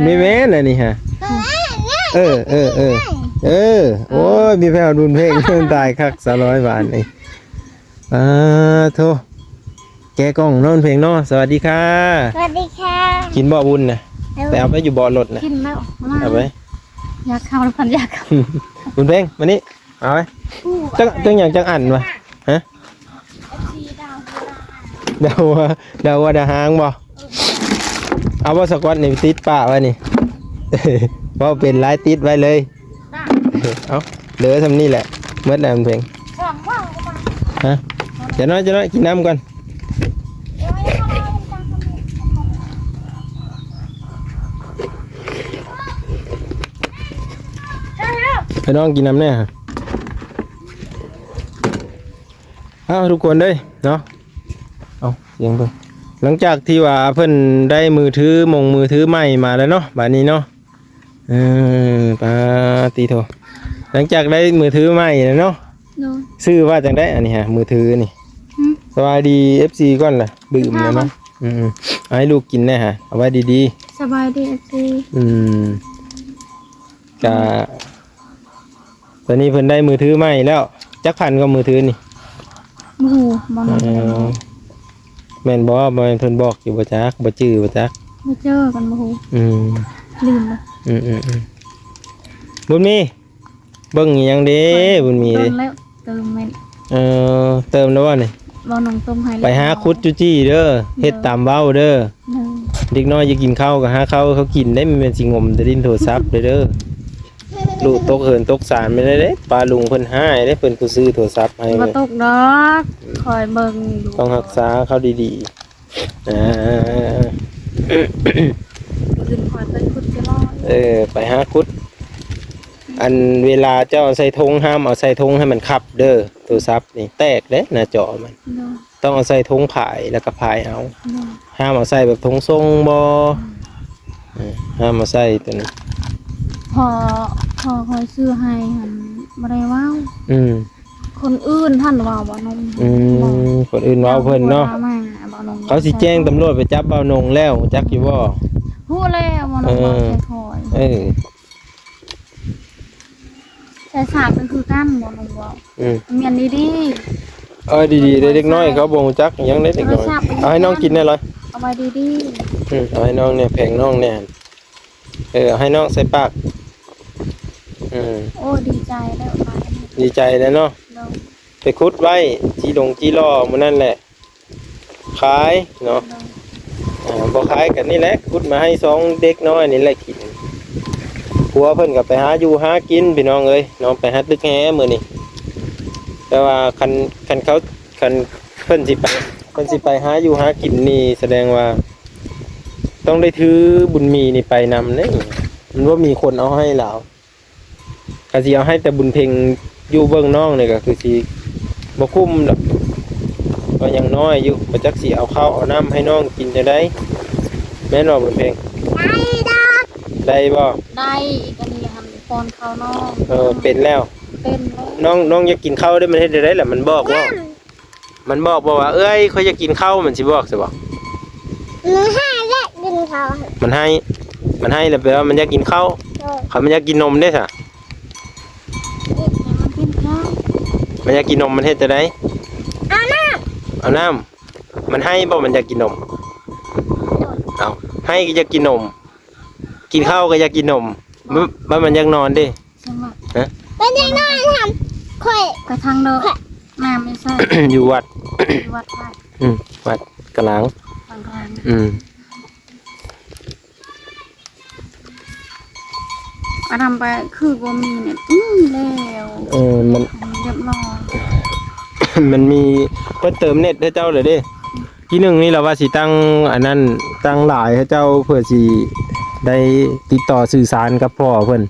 ບນີ້ແມ່ນອັນນີ້ຮະ. ເອີ ເອີ ເອີ ເອີ ໂອ້ຍ ມີແຜ່ວດຸນເພງ ຕາຍຄັກສາວລອຍບາດນີ້. ອາໂທ ແກະກ່ອງເນາະ ເພງເນາະ. ສະຫວັດດີຄ່ະ. ສະຫວັດດີຄ່ະ. ກິນບໍ່ບຸນນະ? ເອີ ໄປເອົາໄປຢູ່ເບາະລົດນະ. ກິນແລ້ວ ມາ ເອົາໄປ. ຢາກເຂົ້າແລ້ວພັນຢາກເຂົ້າ. ບຸນເພງ ມານີ້ ເອົາໄປ. ຈັກ ຈັກຫຍັງຈັກອັນວະ? ຮະ? ດາວຫົວ ດາວຫົວດາວຫາງບໍ່? ເອົາບໍ່ ສະກອດນີ້ຕິດປ້າໄວ້ນີ້. ເວົ້າເປັນຫຼາຍ ຕິດໄວ້ເລີຍ. ເອົາ ເຫຼືອສ່ຳນີ້ແຫຼະ ໝົດແລ້ວເພງ. ຮະ? ຈະນ້ອຍ ຈະນ້ອຍ ກິນນ້ຳກ່ອນ. ໃຫ້ນ້ອງກິນນ້ຳແດ່. ເອົາ ທຸກຄົນເດີເນາະ. ເອົາ ສຽງເພິ່ນ ຫຼັງຈາກທີ່ວ່າເພິ່ນໄດ້ມືຖື ມົງມືຖືໃໝ່ມາແລ້ວເນາະ ບາດນີ້ເນາະ. ເອີ ປາຕິໂທ ຫຼັງຈາກໄດ້ມືຖືໃໝ່ແລ້ວເນາະ. ໂດຍ. ຊື່ວ່າຈັ່ງໃດອັນນີ້ຮະ ມືຖືນີ້? ຫຶ? ສະບາຍດີເອັຟຊີກ່ອນລະ ດື່ມແລ້ວເນາະ. ອືມໆ ເອົາໃຫ້ລູກກິນແດ່ຮະ ເອົາໄວ້ດີໆ. ສະບາຍດີເອັຟຊີ. ອືມ ກະ ຕອນນີ້ເພິ່ນໄດ້ມືຖືໃໝ່ແລ້ວ. ຈັກພັນກໍມືຖືນີ້? ບໍ່ຮູ້ ບໍ່ນຳ. ເອີ ແມ່ນບໍ່? ບໍ່ແມ່ນເພິ່ນບອກຢູ່ບໍ່ຈັກ? ບໍ່ຈື່ບໍ່ຈັກ? ບໍ່ເຈີກັນ ບໍ່ຮູ້. ອືມ ລືມແລ້ວ. ອືມໆໆ ບຸນມີ ເບິ່ງອີ່ຫຍັງເດ້ ບຸນມີເດ້? ເຕີມແມ່ນ. ເອີ ເຕີມແລ້ວບໍ່ນີ້? ບໍ່ ນ້ອງຕົ້ມໃຫ້. ໄປຫາຂຸດຈູຈີ້ເດີ ເຮັດຕາມເວົ້າເດີ. ໂດຍ. ເດັກນ້ອຍຢາກກິນເຂົ້າກໍຫາເຂົ້າໃຫ້ເຂົາກິນເດ້ ແມ່ນຊິງົມແຕ່ຫຼິ້ນໂທລະສັບເດີ. ລູກຕົກເຮືອນຕົກຊານແມ່ນເດ້ ປ້າລຸງເພິ່ນຮ້າຍເດ້ ເພິ່ນຜູ້ຊື້ໂທລະສັບໃຫ້. ບໍ່ຕົກດອກ ຄອຍເບິ່ງຢູ່. ຕ້ອງຮັກສາເຂົາດີໆ. ອ່າ ມື້ອື່ນຂ້ອຍໄປຂຸດຈະລອຍ. ເອີ ໄປຫາຂຸດ. ອັນເວລາເຈົ້າເອົາໃສ່ຖົງ ຫ້າມເອົາໃສ່ຖົງໃຫ້ມັນຄັບເດີ ໂທລະສັບນີ້ແຕກເດ້ ໜ້າຈໍມັນ. ໂດຍ. ຕ້ອງເອົາໃສ່ຖົງຜາຍ ແລ້ວກໍຜາຍເອົາ. ໂດຍ. ຫ້າມເອົາໃສ່ແບບຖົງສົ່ງບໍ່? ອືມ ເອີ ຫ້າມເອົາໃສ່ຕົວນີ້. ພໍ່ ພໍ່ຂ້ອຍຊື້ໃຫ້ຫັ້ນບໍ່ໄດ້ເວົ້າ. ອືມ ຄົນອື່ນຫັ້ນເວົ້າ ບ່າວນົງ. ອືມ ຄົນອື່ນເວົ້າເພິ່ນເນາະ. ເຂົາຊິແຈ້ງຕຳຫຼວດໄປຈັບບ່າວນົງແລ້ວ ຮູ້ຈັກຢູ່ບໍ່? ຮູ້ແລ້ວ ບ່າວນົງເວົ້າໃສ່ຂ້ອຍ. ເອີ ໃສ່ສາກກໍຄືກັນ ບໍ່ ນ້ອງເວົ້າ. ອືມ ແມ່ນດີໆ. ເອີ ດີໆເດ້ ເດັກນ້ອຍເຂົາບໍ່ຮູ້ຈັກຫຍັງເດ້ ເດັກນ້ອຍ. ເອົາໃຫ້ນ້ອງກິນແດ່ລອຍ. ເອົາໄວ້ດີໆ. ອືມ ເອົາໃຫ້ນ້ອງແດ່ ແພງນ້ອງແດ່. ເອີ ເອົາໃຫ້ນ້ອງໃສ່ປາກ. ອືມ ໂອ້ ດີໃຈແລ້ວ ດີໃຈແລ້ວເນາະ. ໂດຍ. ໄປຂຸດໄວ້ ຈີ່ດົງຈີ່ຫຼໍ່ ມື້ນັ້ນແຫຼະ. ຂາຍເນາະ. ໂດຍ. ອ່າ ບໍ່ຂາຍກໍນີ້ແຫຼະ ຂຸດມາໃຫ້ສອງເດັກນ້ອຍນີ້ແຫຼະກິນ. ຜົວເພິ່ນກໍໄປຫາຢູ່ຫາກິນ ພີ່ນ້ອງເອີຍເນາະ ໄປຫາຕຶກແຫມື້ນີ້. ແຕ່ວ່າຄັນ ຄັນເຂົາ ຄັນເພິ່ນຊິໄປ ເພິ່ນຊິໄປຫາຢູ່ຫາກິນນີ້ ສະແດງວ່າຕ້ອງໄດ້ຖືບຸນມີນີ້ໄປນຳເດ້. ມັນບໍ່ມີຄົນເອົາໃຫ້ລາວ. ກະຊິເອົາໃຫ້ແຕ່ບຸນເພັງຢູ່ເບິ່ງນ້ອງນີ້ກະຄືຊິບໍ່ຄຸ້ມດອກ ກໍຍັງນ້ອຍຢູ່ ບໍ່ຈັກຊິເອົາເຂົ້າເອົານ້ຳໃຫ້ນ້ອງກິນຈັ່ງໃດ ແມ່ນບໍ່ບຸນເພັງ? ໄດ້ດອກ ໄດ້ບໍ່? ໄດ້ ອັນນີ້ຫັ້ນປ້ອນເຂົ້ານ້ອງ. ເອີ ເປັນແລ້ວ ເປັນແລ້ວ. ນ້ອງ ນ້ອງຢາກກິນເຂົ້າເດ້ ມັນເຮັດຈັ່ງໃດລະ ມັນບອກບໍ່? ມັນບອກບໍ່ວ່າ ເອື້ອຍ ຂ້ອຍຢາກກິນເຂົ້າ ມັນຊິບອກຊະບໍ່? ມັນໃຫ້ແລ້ວກິນເຂົ້າ. ມັນໃຫ້ ມັນໃຫ້ແລ້ວແປວ່າມັນຢາກກິນເຂົ້າ. ໂດຍ. ຄັນມັນຢາກກິນນົມເດ້ຊະ? ມັນຢາກກິນນົມ ມັນເຮັດຈັ່ງໃດ? ເອົານ້ຳ ເອົານ້ຳ. ມັນໃຫ້ບໍ່ ມັນຢາກກິນນົມ? ໂດຍ. ເອົາ ໃຫ້ກໍຢາກກິນນົມ ກິນເຂົ້າກໍຢາກກິນນົມ. ໂດຍ. ມັນ ມັນຢາກນອນເດ້. ຈັງຫວະ ຮະ? ເປັນຈັ່ງໃດທຳ ຂ້ອຍ ໄປທາງເດີ ຂ້ອຍ ນ້ຳຢູ່ໃສ? ຢູ່ວັດ ຢູ່ວັດພະ ອືມ ວັດກະລາງ ກະລາງ ອືມ ອາດຳໄປຄືບໍ່ມີເນັດ ອືມ ແລ້ວ ເອີ ມັນ ອັນນີ້ຮຽບຮ້ອຍ ມັນມີ ເພິ່ນເຕີມເນັດໃຫ້ເຈົ້າແລ້ວເດ້ ອືມ ທີໜຶ່ງນີ້ລະວ່າຊິຕັ້ງອັນນັ້ນ ຕັ້ງລາຍໃຫ້ເຈົ້າ ເພື່ອຊິໄດ້ຕິດຕໍ່ສື່ສານກັບພໍ່ເພິ່ນ.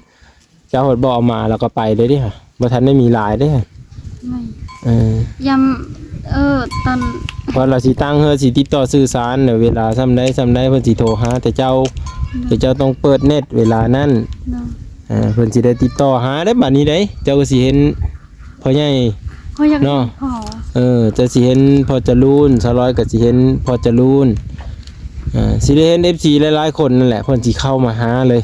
ເຈົ້າເພິ່ນບໍ່ເອົາມາ ແລ້ວກໍໄປເລີຍເດ້ ບໍ່ທັນໄດ້ມີລາຍເດ້. ແມ່ນ ເອີ ຍາມ ເອີ ຕອນ ເພາະລາວຊິຕັ້ງເຮືອ ຊິຕິດຕໍ່ສື່ສານ ເວລາຊ່ຳໃດຊ່ຳໃດ ເພິ່ນຊິໂທຫາແຕ່ເຈົ້າ ແຕ່ເຈົ້າຕ້ອງເປີດເນັດເວລານັ້ນ ເນາະ ເອີ ເພິ່ນຊິໄດ້ຕິດຕໍ່ຫາໄດ້ ບາດນີ້ໄດ໋ ເຈົ້າກໍຊິເຫັນ ພໍ່ໃຫຍ່ ຂ້ອຍຢາກເນາະ ເຫັນພໍ່ ເອີ ຈະຊິເຫັນພໍ່ຈະລູນ ສາວລອຍກໍຊິເຫັນພໍ່ຈະລູນ ເອີ ຊິໄດ້ເຫັນເອັຟຊີຫຼາຍໆຄົນນັ້ນແຫຼະ ເພິ່ນຊິເຂົ້າມາຫາເລີຍ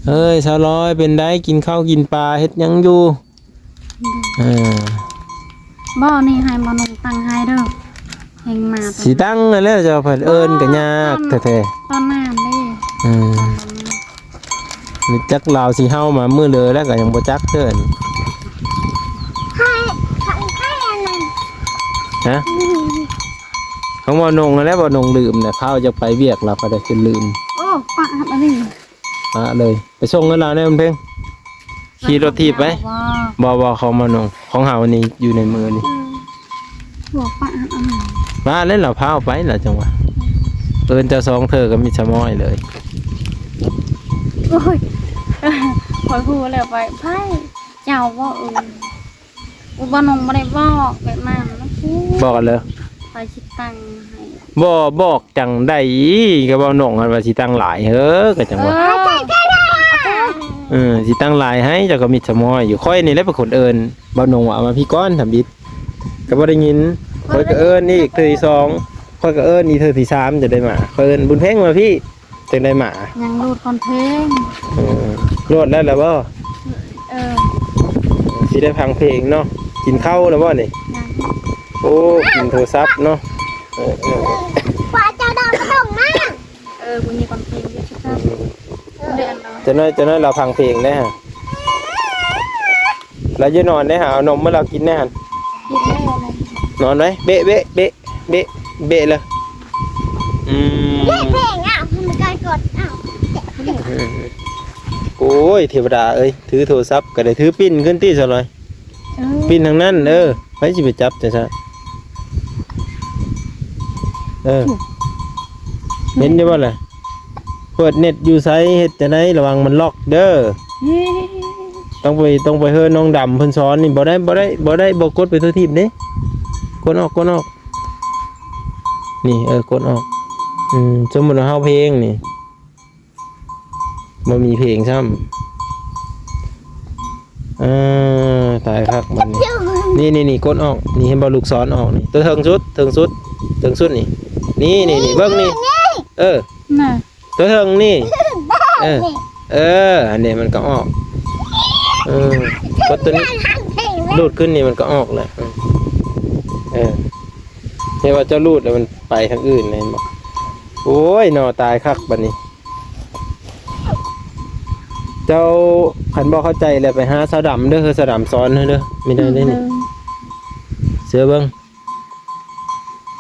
ເອີຍ ສາວລອຍເປັນໃດ ກິນເຂົ້າກິນປາເຮັດຫຍັງຢູ່? ເອີ ບໍ່ ນີ້ໃຫ້ໝໍນຸ່ງຕັ້ງໃຫ້ເດີ ແຮງມາ ຊິຕັ້ງຫັ້ນແຫຼະ ເຈົ້າພັດເອີ້ນກໍຍາກແທ້ໆ ຕອນນັ້ນເດ້ ເອີ ຈັກລາວຊິເຮົາມາມື້ເລີແລ້ວກໍຍັງບໍ່ຈັກເທື່ອ ໃຫ້ ໃຫ້ອັນນັ້ນ ຮະ ຂອງໝໍນຸ່ງຫັ້ນແຫຼະ ໝໍນຸ່ງລືມແຫຼະ ພາວຢາກໄປວຽກລາວກໍໄດ້ຈົນລືມ ໂອ້ ປະອັນນີ້ ປະເລີຍ ໄປສົ່ງເງິນລາວແດ່ ບຸນເພັງ ຂີ່ລົດຖີບໄປ ບໍ່ ບໍ່ ຂອງມານຸ່ງ ຂອງເຮົານີ້ຢູ່ໃນມືນີ້ ອືມ ພວກປະອັນນັ້ນ ມາແລ້ວລາວພາວໄປລະ ຈັ່ງຫວະ ເອີ້ນເຈົ້າສອງເທື່ອກໍມິດສະມ້ອຍເລີຍ ໂອ້ຍ ຂ້ອຍຮູ້ແລ້ວ ໄປ ໃຜ ເຈົ້າບໍ່ ເອີ ອຸ ບໍ່ ນ້ອງບໍ່ໄດ້ບອກແບບນັ້ນ ບອກກັນເລີຍ ຂ້ອຍຊິຕັ້ງໃຫ້ ບໍ່ບອກຈັ່ງໃດ ກໍເວົ້ານ້ອງຫັ້ນວ່າຊິຕັ້ງຫຼາຍ ເຮີ ກໍຈັ່ງວ່າ ເອີ ເອີ ຊິຕັ້ງຫຼາຍໃຫ້ ເຈົ້າກໍມິດສະມ້ອຍຢູ່ ຂ້ອຍນີ້ແຫຼະເປັນຄົນເອີ້ນ ເວົ້ານ້ອງວ່າເອົາມາພີ້ກ່ອນ ທຳອິດ ກໍບໍ່ໄດ້ຍິນ ຂ້ອຍກໍເອີ້ນອີກເທື່ອທີສອງ ຂ້ອຍກໍເອີ້ນອີກເທື່ອທີສາມ ຈະໄດ້ມາ ຂ້ອຍເອີ້ນບຸນເພັງມາພີ້ ຈັ່ງໄດ້ມາ ຍັງໂຫຼດຄອນເພງ ເອີ ໂຫຼດແລ້ວລະບໍ່? ເອີ ຊິໄດ້ຟັງເພງເນາະ ກິນເຂົ້າແລ້ວບໍ່ນີ້? ຍັງ ໂອ້ ກິນໂທລະສັບເນາະ ເອີ ເອີ ກວ່າເຈົ້າດອກກະດົງມາ ເອີ ບໍ່ມີຄອນເພງຢູ່ຄືກັນ ອືມ ເອີ ຈັກໜ້ອຍ ຈັກໜ້ອຍລາວຟັງເພງແດ່ ລາວຢາກນອນເດ້ ຫາເອົານົມມາໃຫ້ລາວກິນແດ່ຫັ້ນ ກິນແລ້ວ ນອນໄວ້ ເບະ ເບະ ເບະ ເບະ ເບະເລີຍ ອືມ ເພງອ່ະ ມັນກາຍກົດ ອ້າວ ໂອ້ຍ ເທວະດາເອີຍ ຖືໂທລະສັບກໍໄດ້ ຖືປີ້ນຂຶ້ນຕິ ສາວລອຍ ເອີ ປີ້ນທາງນັ້ນ ເອີ ໃຜຊິໄປຈັບຈັ່ງຊັ້ນ ເອີ ເຫັນຢູ່ບໍ່ລະ? ເປີດເນັດຢູ່ໃສເຮັດຈັ່ງໃດ ລະວັງມັນລັອກເດີ ຕ້ອງໄປ ຕ້ອງໄປເຮີນ້ອງດຳເພິ່ນສອນນີ້ ບໍ່ໄດ້ ບໍ່ໄດ້ ບໍ່ໄດ້ ບໍ່ກົດໄປທົ່ວທີບເດ້ ກົດອອກ ກົດອອກ ນີ້ ເອີ ກົດອອກ ອືມ ສົມມຸດວ່າເຮົາເພງນີ້ ບໍ່ມີເພງຊ້ຳ ເອີ ຕາຍຄັກບັດນີ້ ນີ້ໆໆ ກົດອອກ ນີ້ເຫັນບໍ່ ລູກສອນອອກນີ້ ຕົວເທິງສຸດ ເທິງສຸດ ເທິງສຸດນີ້ ນີ້ໆໆ ເບິ່ງນີ້ ເອີ ນະ ຕົວເທິງນີ້ ເອີ ເອີ ອັນນີ້ມັນກໍອອກ ເອີ ກົດຕົວນີ້ ລູດຂຶ້ນນີ້ມັນກໍອອກແຫຼະ ເອີ ເຫັນວ່າເຈົ້າລູດແລ້ວມັນໄປທາງອື່ນເຫັນບໍ່ ໂອ້ຍ ໜໍ່ ຕາຍຄັກບັດນີ້ ເຈົ້າ ຄັນບໍ່ເຂົ້າໃຈແລ້ວໄປຫາສາວດຳເດີ ເຮີ ສາວດຳສອນໃຫ້ເດີ ມີໄດ້ເດ້ນີ້ ເຊື່ອເບິ່ງ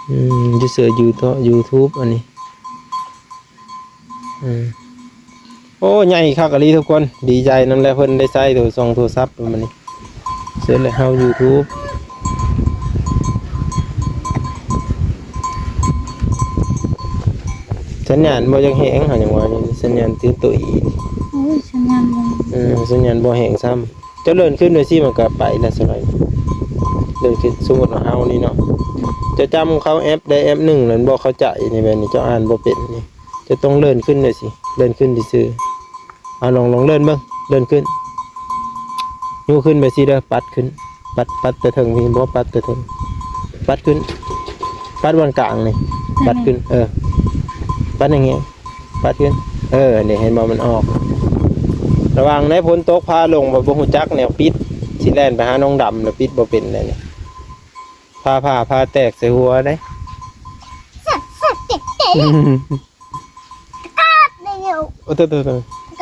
ອືມ ຢູ່ເຊື່ອຢູທູບ ອັນນີ້ ອືມ ໂອ້ ໃຫຍ່ຄັກອີ່ຫຼີທຸກຄົນ ດີໃຈນຳແຫຼະ ເພິ່ນໄດ້ໃຊ້ໂທ ສອງໂທລະສັບ ປະມານນີ້ ເສັດແລ້ວເຮົາຢູທູບ ສັນຍານບໍ່ຢາກແຮງ ເຮົາຍັງວ່າຢູ່ ສັນຍານຕື່ນໂຕອີ ໂອ້ຍ ສັນຍານບໍ່ ເອີ ສັນຍານບໍ່ແຮງຊ້ຳ ເຈົ້າເລື່ອນຂຶ້ນໄປຊີ້ ມັນກໍໄປແລ້ວ ສະໄລ ເລື່ອນຂຶ້ນ ສົມມຸດວ່າເຮົານີ້ເນາະ ເຈົ້າຈຳເຂົ້າແອັບໃດແອັບໜຶ່ງນັ້ນບໍ່ເຂົ້າໃຈນີ້ ແບບນີ້ເຈົ້າອ່ານບໍ່ເປັນນີ້ ເຈົ້າຕ້ອງເລື່ອນຂຶ້ນໄປຊີ້ ເລື່ອນຂຶ້ນຊື່ໆ ເອົາ ລອງ ລອງເລື່ອນເບິ່ງ ເລື່ອນຂຶ້ນ ຍູ້ຂຶ້ນໄປຊີ້ເດີ ປັດຂຶ້ນ ປັດ ປັດແຕ່ເທິງ ເຫັນບໍ່ ປັດແຕ່ເທິງ ປັດຂຶ້ນ ປັດບ່ອນກາງນີ້ ແຕ່ນີ້ ປັດຂຶ້ນ ເອີ ປັດແຮງໆ ປັດຂຶ້ນ ເອີ ນີ້ເຫັນບໍ່ ມັນອອກ ລະວັງໃນຝົນຕົກຟ້າລົງ ບໍ່ ບໍ່ຮູ້ຈັກແນວປິດ ຊິແລ່ນໄປຫານ້ອງດຳ ແລ້ວປິດບໍ່ເປັນແລ້ວນີ້ ຟ້າຜ່າ ຟ້າແຕກໃສ່ຫົວເດ້ ເຈັບ ເຈັບ ເຈັບ ເຈັບ ອືມ ກາດເດ້ຢູ່ ໂອ້ ໂຕ ໂຕ ໂຕ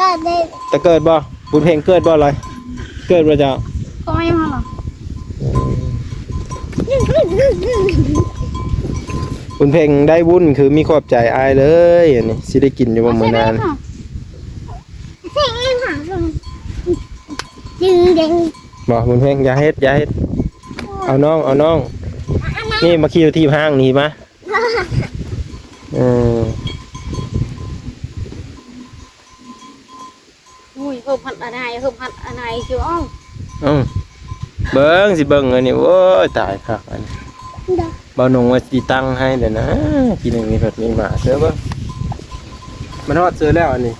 ກາດເດ້ ແຕ່ເກີດບໍ່? ບຸນເພັງເກີດບໍ່ລອຍ? ເກີດບໍ່ເຈົ້າ? ກໍຍັງບໍ່ລະ ອືມ ບຸນເພັງໄດ້ບຸນ ຄືມີຂອບໃຈອ້າຍເລີຍ ອັນນີ້ ຊິໄດ້ກິນຢູ່ບໍ່ມື້ໜ້າ? ເສັງເອງຫາເບິ່ງ ຈຶ່ງເດ້ງ ບໍ່ ບຸນເພັງ ຢ່າເຮັດ ຢ່າເຮັດ ເອົານ້ອງ ເອົານ້ອງ ນີ້ມາຂີ່ລົດຖີບຫ້າງນີ້ມາ ເອີ ໂອ້ຍ ເຮີບຮັດອານາຍ ເຮີບຮັດອານາຍຊິເອົາ ເອີ ເບິ່ງ ຊິເບິ່ງອັນນີ້ ໂອ້ຍ ຕາຍຄັກອັນນີ້ ເບົານົງວ່າຊິຕັ້ງໃຫ້ແລ້ວນະ ກິນອັນນີ້ພັດມີໝາເຊີເບິ່ງ ມັນຮອດເຊີແລ້ວອັນນີ້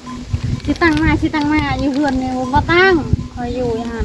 ຊິຕັ້ງມາ ຊິຕັ້ງມາ ຢູ່ເຮືອນນີ້ບໍ່ຕັ້ງ ຂ້ອຍຢູ່ຫັ້ນ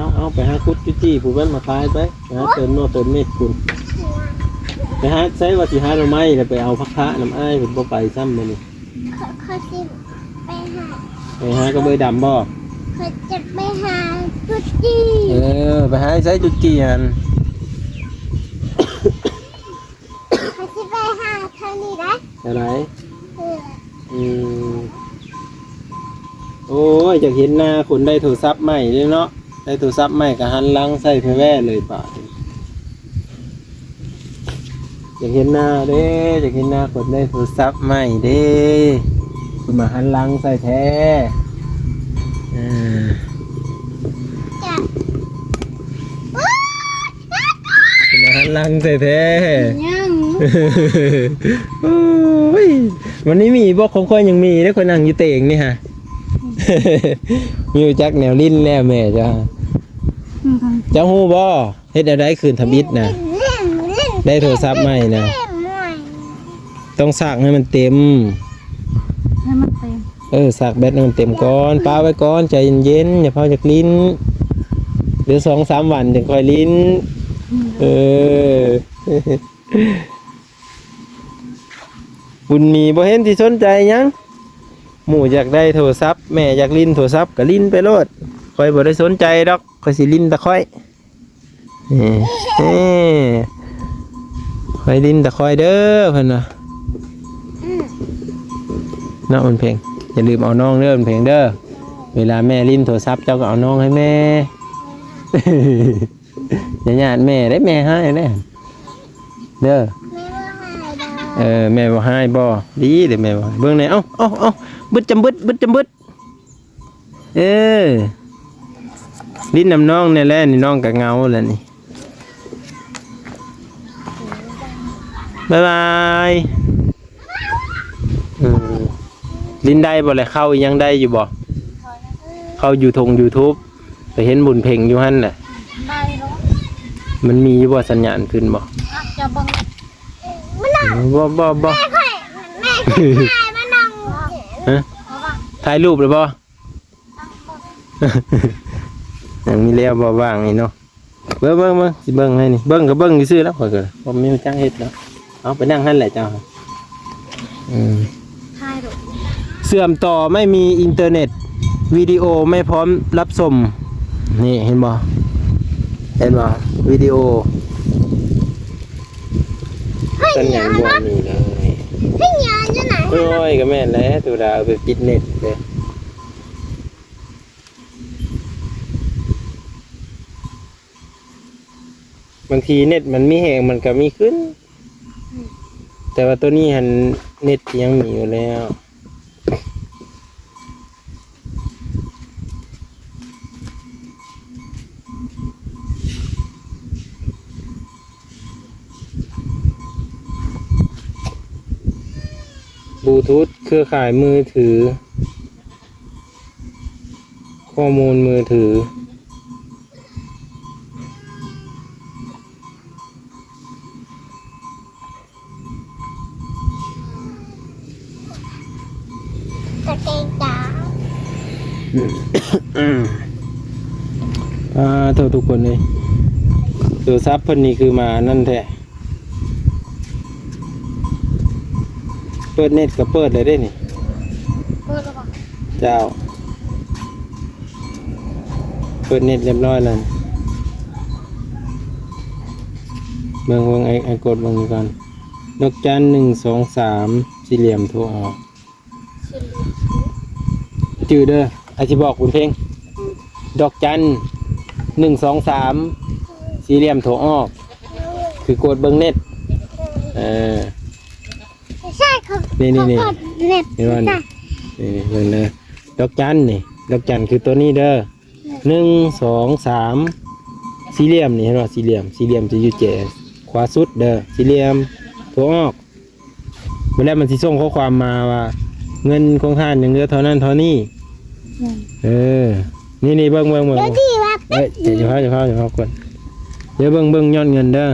ເອົາ ເອົາໄປຫາຂຸດຈຸຈີ່ພຸ້ນ ໄປມາຂາຍໄປ ໄປຫາເຕີມນົວເຕີມເມັດພຸ້ນ ໄປຫາໃສວ່າຊິຫາໜໍ່ໄມ້ ແລ້ວໄປເອົາຜັກຄະນຳອ້າຍເພິ່ນ ບໍ່ໄປຊ້ຳມື້ນີ້ ເຂົາ ເຂົາຊິໄປຫາ ໄປຫາກັບເອື້ອຍດຳບໍ່? ເຂົາຈະໄປຫາຈຸຈີ່ ເອີ ໄປຫາໃສຈຸຈີ່ຫັ້ນ? ເຂົາຊິໄປຫາເທົ່ານີ້ໄດ໋ ເທົ່າໃດ? ເອີ ອືມ ໂອ້ຍ ຢາກເຫັນໜ້າຄົນໄດ້ໂທລະສັບໃໝ່ເດ້ເນາະ ໄດ້ໂທລະສັບໃໝ່ກໍຫັນຫຼັງໃສ່ແທ້ແວ່ເລີຍບາດນີ້ ຢາກເຫັນໜ້າເດ້ ຢາກເຫັນໜ້າຄົນໄດ້ໂທລະສັບໃໝ່ເດ້ ເພິ່ນມາຫັນຫຼັງໃສ່ແທ້ ເອີ ຈະ ເປັນອາຫານຫຼັງແທ້ໆ ຍັງ ໂອ້ຍ ມັນນີ້ມີບໍ່? ຂອງຂ້ອຍຍັງມີເດ້ ຂ້ອຍນັ່ງຢູ່ເຕີງນີ້ຫະ ມີຈັກແນວຫຼິ້ນແລ້ວແມ່ເຈົ້າ ອືມ ເຈົ້າຮູ້ບໍ່? ເຮັດແນວໃດຄືນທຳອິດນະ ໄດ້ໂທລະສັບໃໝ່ນະ ຕ້ອງສາກໃຫ້ມັນເຕັມ ໃຫ້ມັນເຕັມ ເອີ ສາກແບັດໃຫ້ມັນເຕັມກ່ອນ ປະໄວ້ກ່ອນ ໃຈເຢັນໆ ຢ່າຟ້າວຢາກຫຼິ້ນ ເຫຼືອສອງສາມວັນຈຶ່ງຄ່ອຍຫຼິ້ນ ອືມ ເອີ ບຸນມີບໍ່ເຫັນຊິສົນໃຈຫຍັງ ໝູ່ຢາກໄດ້ໂທລະສັບ ແມ່ຢາກຫຼິ້ນໂທລະສັບກໍຫຼິ້ນໄປໂລດ ຂ້ອຍບໍ່ໄດ້ສົນໃຈດອກ ຂ້ອຍຊິຫຼິ້ນແຕ່ຂ້ອຍ ເອີ ເອີ ຂ້ອຍຫຼິ້ນແຕ່ຂ້ອຍເດີ ເພິ່ນວ່າ ອືມ ເນາະ ບຸນເພັງ ຢ່າລືມເອົານ້ອງເດີ ບຸນເພັງເດີ ເວລາແມ່ຫຼິ້ນໂທລະສັບ ເຈົ້າກໍເອົານ້ອງໃຫ້ແມ່ ຢ່າຍາດແມ່ເດ້ ແມ່ຮ້າຍເດ້ ເດີ ແມ່ບໍ່ຮ້າຍດອກ ເອີ ແມ່ບໍ່ຮ້າຍບໍ່? ດີເດ້ແມ່ບໍ່ຮ້າຍ ເບິ່ງແດ່ ເອົ້າ ເອົ້າ ເອົ້າ ບຶດຈຳບຶດ ບຶດຈຳບຶດ ເອີ ຫຼິ້ນນຳນ້ອງແດ່ແຫຼະນີ້ ນ້ອງກໍເຫງົາແລ້ວນີ້ ບາຍບາຍ ເອີ ຫຼິ້ນໄດ້ບໍ່ລະ? ເຂົ້າອີ່ຫຍັງໄດ້ຢູ່ບໍ່? ເຂົ້າຢູທົງຢູທູບ ໄປເຫັນບຸນເພັງຢູ່ຫັ້ນແຫຼະ ໄດ້ເນາະ ມັນມີຢູ່ບໍ່? ສັນຍານຂຶ້ນບໍ່? ອາດຈະເບິ່ງ ບໍ່ ບໍ່ ບໍ່ ແມ່ຂ້ອຍ ແມ່ຂ້ອຍຖ່າຍມານັ່ງ ຮະ? ຖ່າຍຮູບແລ້ວບໍ່? ຍັງມີແລ້ວບໍ່ວ່າງນີ້ເນາະ ເບິ່ງ ເບິ່ງ ເບິ່ງ ຊິເບິ່ງໃຫ້ນີ້ ເບິ່ງກໍເບິ່ງຊື່ໆ ແລ້ວ ຂ້ອຍກໍບໍ່ມີຫຍັງເຮັດແລ້ວ ເອົາໄປນັ່ງຫັ້ນແຫຼະເຈົ້າ ອືມ ເຊື່ອມຕໍ່ໄມ່ມີອິນເຕີເນັດ ວິດີໂອໄມ່ພ້ອມຮັບຊົມ ນີ້ເຫັນບໍ່? ເຫັນບໍ່? ວິດີໂອ ສັນຍານບໍ່ມີເລີຍ ໂອ້ຍ ກໍແມ່ນແຫຼະ ໂທລະດາເອົາໄປປິດເນັດເດ້ ບາງທີເນັດມັນມີແຮງ ມັນກໍມີຂຶ້ນ ແຕ່ວ່າໂຕນີ້ຫັ້ນເນັດຍັງມີຢູ່ແລ້ວ ບລູທູດ ເຄືອຂ່າຍມືຖື ຂໍ້ມູນມືຖື ກາງເກງຈາ ອືມ ອາ ໂທ ທຸກຄົນເອີຍ ໂທລະສັບເພິ່ນນີ້ຄືມາອັນນັ້ນແທ້ ເປີດເນັດກໍເປີດແລ້ວເດ້ນີ້ ເປີດແລ້ວບໍ່? ເຈົ້າ ເປີດເນັດຮຽບຮ້ອຍແລ້ວ ເບິ່ງ ເບິ່ງ ອ້າຍ ອ້າຍກົດເບິ່ງກ່ອນ ດອກຈັນ ໜຶ່ງ ສອງ ສາມ ສີ່ຫຼ່ຽມ ໂທອອກ ຈື່ເດີ ອ້າຍຊິບອກບຸນເພັງ ດອກຈັນ ໜຶ່ງ ສອງ ສາມ ສີ່ຫຼ່ຽມ ໂທອອກ ຄືກົດເບິ່ງເນັດ ເອີ ໃຊ່ ນີ້ໆໆ ເຫັນບໍ່ນີ້? ນີ້ໆ ເບິ່ງເດີ ດອກຈັນນີ້ ດອກຈັນຄືໂຕນີ້ເດີ ໜຶ່ງ ສອງ ສາມ ສີ່ຫຼ່ຽມນີ້ ເຫັນບໍ່? ສີ່ຫຼ່ຽມ ສີ່ຫຼ່ຽມຈະຢູ່ແຈຂວາສຸດເດີ ສີ່ຫຼ່ຽມ ໂທອອກ ມື້ແລ້ວມັນຊິສົ່ງຂໍ້ຄວາມມາວ່າ ເງິນຂອງທ່ານຍັງເຫຼືອເທົ່ານັ້ນເທົ່ານີ້ ແມ່ນ ເອີ ນີ້ໆ ເບິ່ງ ເບິ່ງ ເບິ່ງ ດຽວຊິວ່າ ເອີຍ ຢ່າ ຢ່າເຝົ້າ ຢ່າເຝົ້າ ຢ່າເຝົ້າກ່ອນ ດຽວເບິ່ງ ເບິ່ງຍອດເງິນເດີ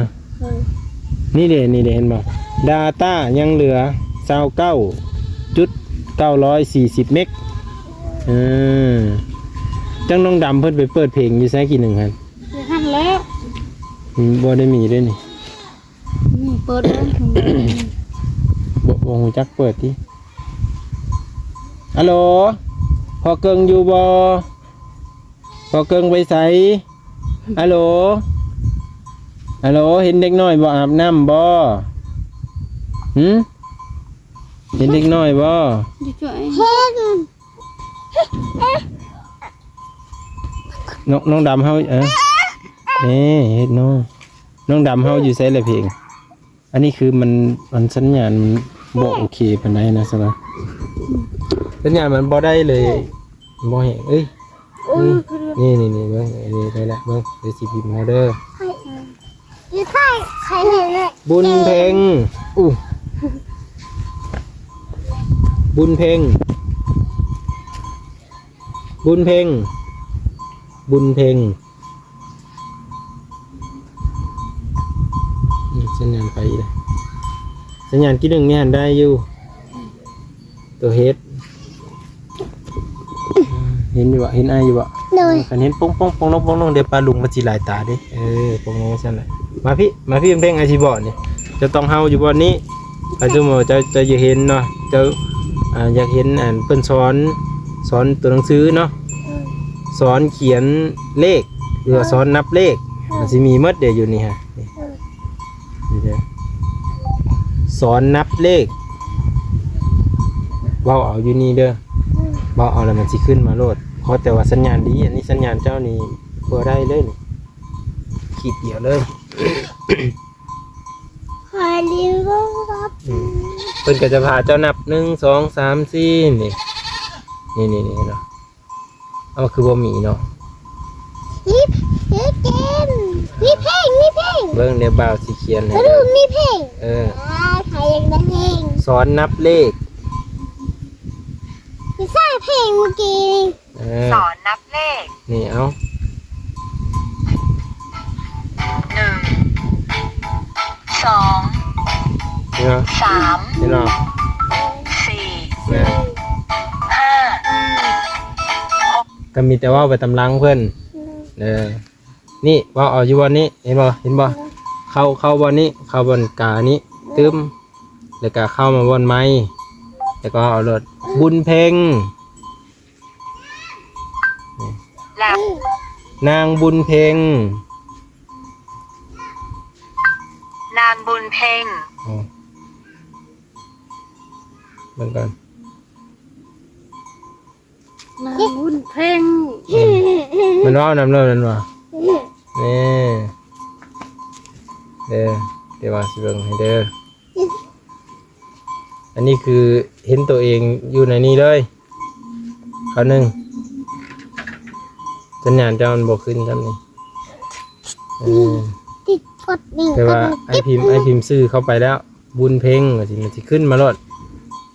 ເອີ ນີ້ເດ ນີ້ເດ ເຫັນບໍ່? ດາຕ້າຍັງເຫຼືອ ຊາວເກົ້າຈຸດເກົ້າຮ້ອຍສີ່ສິບ ເມັກ ເອີ ຈັກນ້ອງດຳເພິ່ນໄປເປີດເພງຢູ່ໃສກີ້ໜຶ່ງຫັ້ນ? ຢູ່ຫັ້ນແຫຼະ. ອືມ ບໍ່ໄດ້ມີເດ້ນີ້. ນີ້ເປີດເບິ່ງ ບໍ່ ບໍ່ຮູ້ຈັກເປີດຕິ. ອາໂຫຼ ພໍ່ເກິ່ງຢູ່ບໍ່? ພໍ່ເກິ່ງໄປໃສ? ອາໂຫຼ ອາໂຫຼ ເຫັນເດັກນ້ອຍບໍ່? ອາບນ້ຳບໍ່? ຫື? ເຫັນເດັກນ້ອຍບໍ່? ເຮັດ ນ້ອງ ນ້ອງດຳເຮົາ ເອີ ນີ້ເຮັດນ້ອງ ນ້ອງດຳເຮົາຢູ່ໃສລະເພງ? ອັນນີ້ຄືມັນ ມັນສັນຍານບໍ່ໂອເຄປານໃດນະ ສະບາຍ ສັນຍານມັນບໍ່ໄດ້ເລີຍ ບໍ່ແຮງ. ເອີຍ ອືມ ນີ້ ນີ້ ນີ້ ເບິ່ງ ນີ້ ໄດ້ລະ ເບິ່ງ ເດີ ຊິພິມເຮົາເດີ. ຢູ່ໃສ ໃຄເຫັນເລີຍ ບຸນເພັງ ອູ້ ບຸນເພັງ ບຸນເພັງ ບຸນເພັງ. ອືມ ສັນຍານໄປອີກແລ້ວ ສັນຍານກີ້ໜຶ່ງນີ້ຫັ້ນໄດ້ຢູ່ ໂຕເຮັດ ເຫັນຢູ່ບໍ່? ເຫັນອ້າຍຢູ່ບໍ່? ໂດຍ ຄັນເຫັນປົງໆໆໆ ດຽວປ້າລຸງມັນຊິຫຼາຍຕາເດ້. ເອີ ປົງລົງຊັ້ນແຫຼະ. ມາພີ້ ມາພີ້ ເພັງ ອ້າຍຊິບອກນີ້ ເຈົ້າຕ້ອງເຮົາຢູ່ບ່ອນນີ້. ຄັນສົມມຸດວ່າເຈົ້າ ເຈົ້າຢາກເຫັນເນາະ ເຈົ້າ ອ່າ ຢາກເຫັນ ອັນ ເພິ່ນສອນ ສອນຕົວໜັງສືເນາະ ອືມ ສອນຂຽນເລກ ຫຼືວ່າ ເອີ ສອນນັບເລກ ເອີ ມັນຊິມີໝົດເດ້ຢູ່ນີ້ຮະ ນີ້ ເອີ ນີ້ເດີ ສອນນັບເລກ ເວົ້າເອົາຢູ່ນີ້ເດີ ອືມ ເວົ້າເອົາແລ້ວມັນຊິຂຶ້ນມາໂລດ. ຂໍແຕ່ວ່າສັນຍານດີ ອັນນີ້ສັນຍານເຈົ້ານີ້ບໍ່ໄດ້ເລີຍນີ້ ຂີດດຽວເລີຍ. ອືມ ເພິ່ນກໍຈະພາເຈົ້ານັບ ໜຶ່ງ ສອງ ສາມ ສີ່ ນີ້ ນີ້ໆໆ ເຫັນບໍ່? ເອົາ ຄືບໍ່ມີເນາະ? ມີ ມີເກມ ມີເພງ ມີເພງ ເບິ່ງ ດຽວບ່າວຊິຂຽນໃຫ້ ກະດູມີເພງ ເອີ ອ່າ ໃຜຢາກໄດ້ເພງ? ສອນນັບເລກ ມີສາຍເພງເມື່ອກີ້ນີ້ ເອີ ສອນນັບເລກ ນີ້ ເອົາ ໜຶ່ງ ສອງ ເຫັນບໍ່? ສາມ ເຫັນບໍ່? ສີ່ ນະ ຫ້າ ຫົກ ກໍມີແຕ່ເວົ້າໄປຕາມຫຼັງເພິ່ນ ອືມ ເອີ ນີ້ ເວົ້າເອົາຢູ່ບ່ອນນີ້ ເຫັນບໍ່? ເຫັນບໍ່? ເຂົ້າ ເຂົ້າບ່ອນນີ້ ເຂົ້າບ່ອນການີ້ ຕຶ້ມ ແລ້ວກໍເຂົ້າມາບ່ອນໄມ້ ແລ້ວກໍເອົາໂລດ ບຸນເພັງ ລາວ ນາງບຸນເພັງ ນາງບຸນເພັງ ອືມ ເບິ່ງກ່ອນ ນາງບຸນເພັງ ອືມ ມັນເວົ້ານຳເລີຍແມ່ນບໍ່? ນີ້ ເດີ ດຽວວ່າຊິເບິ່ງໃຫ້ເດີ. ອັນນີ້ຄືເຫັນໂຕເອງຢູ່ໃນນີ້ເລີຍ ຄາວໜຶ່ງ ສັນຍານເຈົ້າມັນບໍ່ຂຶ້ນຊ້ຳນີ້ ເອີ ຕິດກົດນີ້ ແຕ່ວ່າ ກໍ ອ້າຍພິມ ອ້າຍພິມຊື່ເຂົ້າໄປແລ້ວ ບຸນເພັງ ວ່າຊິ ມັນຊິຂຶ້ນມາໂລດ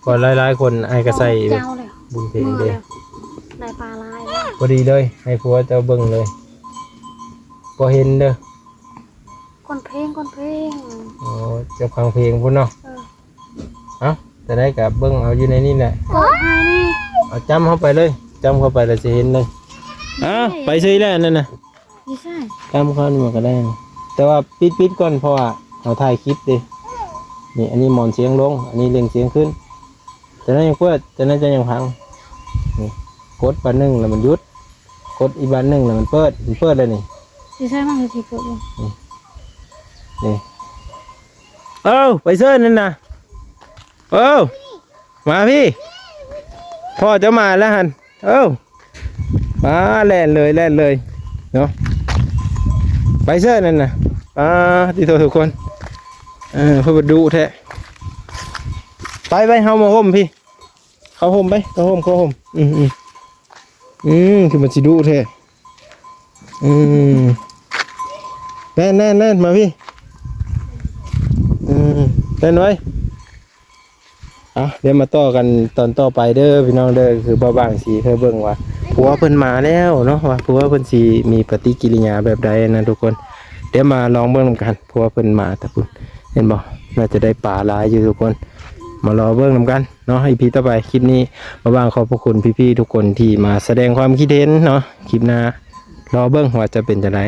ເພາະຫຼາຍໆຄົນອ້າຍກໍໃສ່ແບບ ເຈົ້າແລ້ວ ບຸນເພັງເດ້ ເມື່ອແລ້ວ ໄດ້ປາຫຼາຍແລ້ວ ພໍດີເລີຍ ໃຫ້ຜົວເຈົ້າເບິ່ງເລີຍ ບໍ່ເຫັນເດີ ຄົນເພງ ຄົນເພງ ອໍ ເຈົ້າຟັງເພງພຸ້ນເນາະ ເອີ ເອົ້າ ແຕ່ໃດກໍເບິ່ງເອົາຢູ່ໃນນີ້ແຫຼະ ເອົາ ຈ້ຳເຂົ້າໄປເລີຍ ຈ້ຳເຂົ້າໄປແລ້ວຊິເຫັນເລີຍ ເອົ້າ ໄປເຊີຍແລ້ວນັ້ນນະ ຢູ່ໃສ? ຕາມເຂົ້ານີ້ມັນກໍໄດ້ ແຕ່ວ່າປິດໆກ່ອນ ເພາະວ່າເຮົາຖ່າຍຄລິບເດ້ ນີ້ ອັນນີ້ໝອນສຽງລົງ ອັນນີ້ເລັ່ງສຽງຂຶ້ນ ຈາກນັ້ນຍັງເປີດ ຈາກນັ້ນຈະຍັງພັງ ນີ້ ກົດບາດໜຶ່ງແລ້ວມັນຢຸດ ກົດອີກບາດໜຶ່ງແລ້ວມັນເປີດ ມັນເປີດແລ້ວນີ້ ຊິໃຊ້ມັນກໍຊິເປີດຢູ່ ນີ້ ນີ້ ເອີ ໄປເຊີຍນັ້ນນະ ເອີ ມາພີ້ ພໍ່ເຈົ້າມາແລ້ວຫັ້ນ ເອີ ມາ ແລ່ນເລີຍ ແລ່ນເລີຍເນາະ ໄປເຊີຍນັ້ນນະ ອາ ຕິໂທ ທຸກຄົນ ເອີ ເພິ່ນບໍ່ດຸແທ້ ໄປ ໄປ ເຮົາມາຮົ່ມພີ້ ເຂົ້າຮົ່ມໄປ ເຂົ້າຮົ່ມ ເຂົ້າຮົ່ມ ອືມ ອືມ ອືມ ຄືມັນຊິດຸແທ້ ອືມ ແລ່ນ ແລ່ນ ແລ່ນ ມາພີ້ ອືມ ແລ່ນໄວ ອ່ະ ດຽວມາຕໍ່ກັນຕອນຕໍ່ໄປເດີພີ່ນ້ອງເດີ ຄືບ່າວບາງຊິໃຫ້ເບິ່ງວ່າຜົວເພິ່ນມາແລ້ວເນາະ ວ່າຜົວເພິ່ນຊິມີປະຕິກິລິຍາແບບໃດນະທຸກຄົນ ດຽວມາລອງເບິ່ງນຳກັນ ຜົວເພິ່ນມາແຕ່ພຸ້ນ ເຫັນບໍ່ ໜ້າຈະໄດ້ປາຫຼາຍຢູ່ທຸກຄົນ ມາລໍເບິ່ງນຳກັນເນາະ ອີພີຕໍ່ໄປ. ຄລິບນີ້ ບ່າວບ່າງຂອບພະຄຸນພີ່ໆທຸກຄົນທີ່ມາສະແດງຄວາມຄິດເຫັນເນາະ. ຄລິບໜ້າລໍເບິ່ງວ່າຈະເປັນຈັ່ງໃດ.